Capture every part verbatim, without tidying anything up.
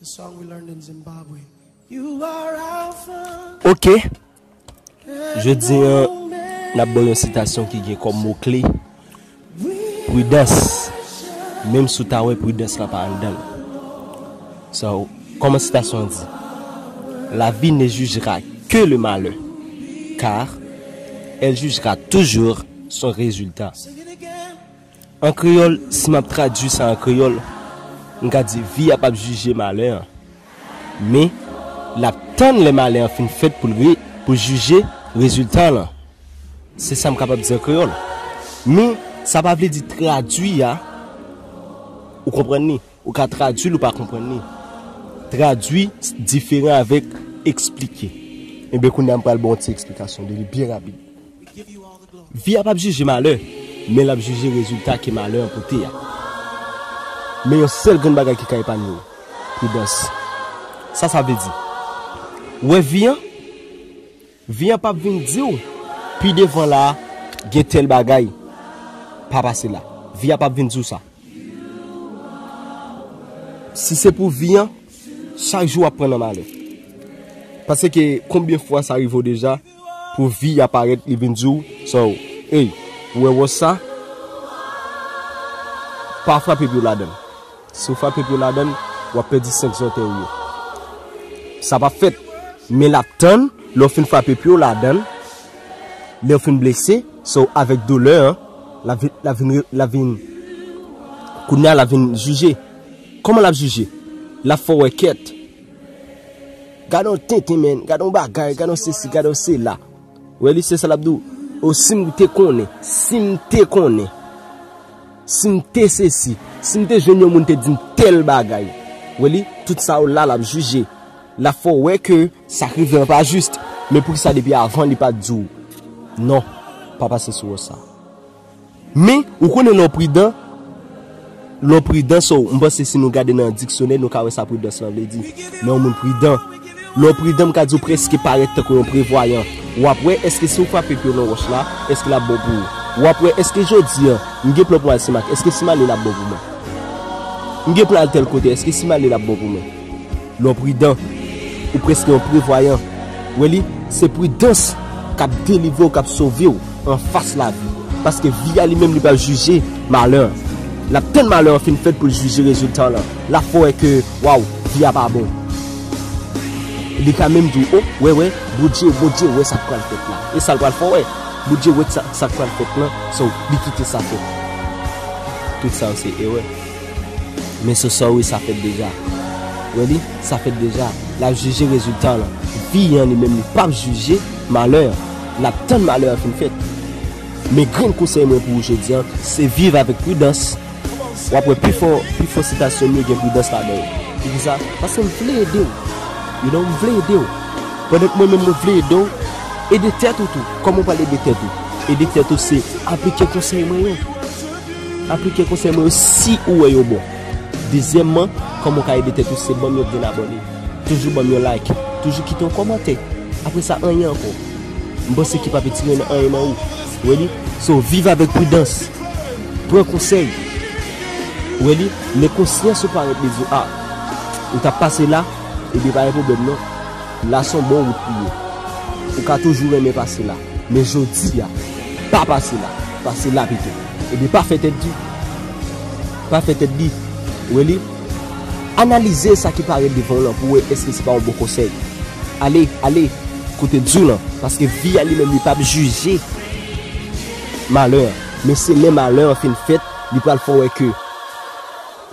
The song we learned in Zimbabwe. You are Alpha. Ok. Jodi a, n ap ba w yon sitasyon ki gen kòm mo kle pridans, menm si w ta wè pridans la pa anndan l. So, kòman sitasyon an di? La vie ne jugera que le malheur, car elle jugera toujours son résultat. An kreyòl, si m ap tradui sa an kreyòl, m ka di vi a p ap jije malè an. Men, l ap tann lè malè an fin fèt pou l re, pou l jije rezilta l lan. Se sa m kapab di an kreyòl. Men, sa pa vle di tradui a, ou konprann li. Ou ka tradui l, ou pa konprann li. Tradui diferan avèk eksplike. Enben, kounye a m pral ba w yon ti eksplikasyon de li byen rapid. Vi a p ap jije malè, men l ap jije rezilta ke malè an pote a. Men yon sèl grenn bagay ki ka epanye w, pridans. Sa sa vle di? Ou wè vi an? Vi an p ap vin di w, pi devan la a, gen tèl bagay, pa pase la. Vi a p ap vin di w sa. Si se pou vi an, chak jou w ap pran nan malè. Paske konbyen fwa sa rive w deja, pou vi a parèt, li vin di w, so, ey, ou wè wòch sa? Pa frape pye w ladan l. Si w frape pye w ladan l, w ap pèdi senk zòtèy ou yo. Sa p ap fèt. Men l ap tann, lè w fin frape pye w ladan l, lè w fin blese, so avèk doulè an, l ap vin, l ap vin, l ap vin, kounye a l ap vin jije. Kòman l ap jije? L ap fè w wè kèt. Gade yon tenten, menn, gade yon bagay, gade yon sesi, gade yon sela. Wè li, se sa l ap di w. O, si m te konnen, si m te konnen, si m te sesi, si m te jwenn yon moun te di m tèl bagay. Wè li, tout sa yo la, l ap jije. L ap fè w wè ke sa k rive an pa jis. Men poukisa depi avan li pa t di w? Non, pa pase sou wòch sa. Men, ou konnen lè w pridan, lè w pridan, so, m panse si nou gade nan diksyonè, nou ka wè sa pridans lan vle di. Lè yon moun pridan, lè w pridan, m ka di w prèske parèt tankou yon prevwayan. W ap wè, èske si w frape pye w nan wòch la, èske l ap bon pou ou? W ap wè, èske jodi a, m gen plan pou m al Senmak, èske si m ale l ap bon pou mwen? M gen plan al tèl kote, èske si m ale l ap bon pou mwen? Lè w pridan, ou prèske yon prevwayan. Wè li, se pridans k ap delivre w, k ap sove w anfas lavi. Paske vi a li menm, li p ap jije malè an. L ap tann malè an fin fèt pou l jije rezilta w lan. L ap fè w wè ke, waw, vi a pa bon. Li ka menm di w, o, wè, wè, Bondye, Bondye wè sa k pral fèt la. E sa l pral fè w wè. Bondye wè sa, sa k pral fèt lan, so, li kite sa fèt. Tout sa yo se erè. Men so sorry, sa fèt deja. Wè li, sa fèt deja. L ap jije rezilta w lan. Vi an li menm, li p ap jije malè an. L ap tann malè an fin fèt. Men grenn konsèy mwen pou ou jodi a, se viv avèk pridans. W ap wè pifò, pifò sitasyon m yo gen pridans ladan yo. Poukisa? Paske m vle ede w. You know, m vle ede w. Pandan ke mwen menm mwen vle ede w, ede tèt ou tou. Kòman w pral ede tèt ou? Ede tèt ou se aplike konsèy mwen yo. Aplike konsèy mwen yo si ou wè yo bon. Dezyèmman, kòman w ka ede tèt ou se ban m yon grenn abòne. Toujou ban m yon like. Toujou kite yon kòmantè. Apre sa, anyen ankò. M panse ki p ap retire anyen nan ou. Wè li? So, viv avèk pridans. Pran konsèy. Wè li? Men konsyans ou parèt li di w, a, ou t ap pase la, ebyen pa gen pwoblèm non. La se yon bon wout pou ye. Ou ka toujou renmen pase la. Men jodi a, pa pase la. Pase la pito. Ebyen pa fè tèt di. Pa fè tèt di. Wè li? Analize sa ki parèt devan w lan pou w wè èske se pa yon bon konsèy. Ale, ale kote di w lan, paske vi a li menm li p ap jije malè an. Men se lè malè an fin fèt, li pral fè w wè ke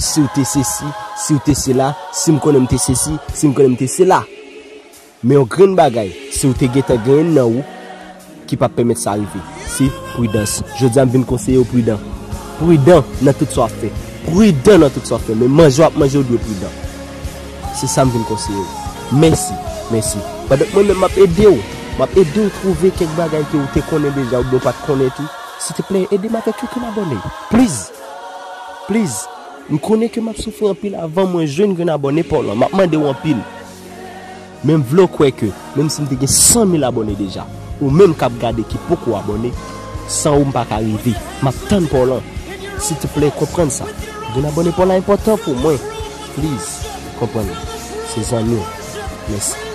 si w te sesi, si w te sela, si m konnen m te sesi, si m konnen m te sela. Men yon grenn bagay, si w te gentan gen youn nan ou ki p ap pèmèt sa rive, se pridans. Jodi a, m vin konseye w pridan. Pridan nan tout sa w ap fè. Pridan nan tout sa w ap fè. Men manje w ap manje, w dwe pridan. Se sa m vin konseye w. Mèsi, mèsi. Pandan ke mwen menm m ap ede w, m ap ede w twouve kèk bagay ke w te konnen deja oubyen w pa t konnen tou. Silteplè, ede m avèk yon grenn abòne. Please. Please. M konnen ke m ap soufri anpil avan mwen jwenn grenn abòne pa w lan. M ap mande w anpil. Men m vle w kwè ke, menm si m te gen san mil abòne deja, ou menm k ap gade ki poko abòne, san ou m pa ka rive. M ap tann pa w lan. Silteplè, konprann sa. Grenn abòne pa w la enpòtan pou mwen. Please, konprann li. se zanmi w. Mèsi.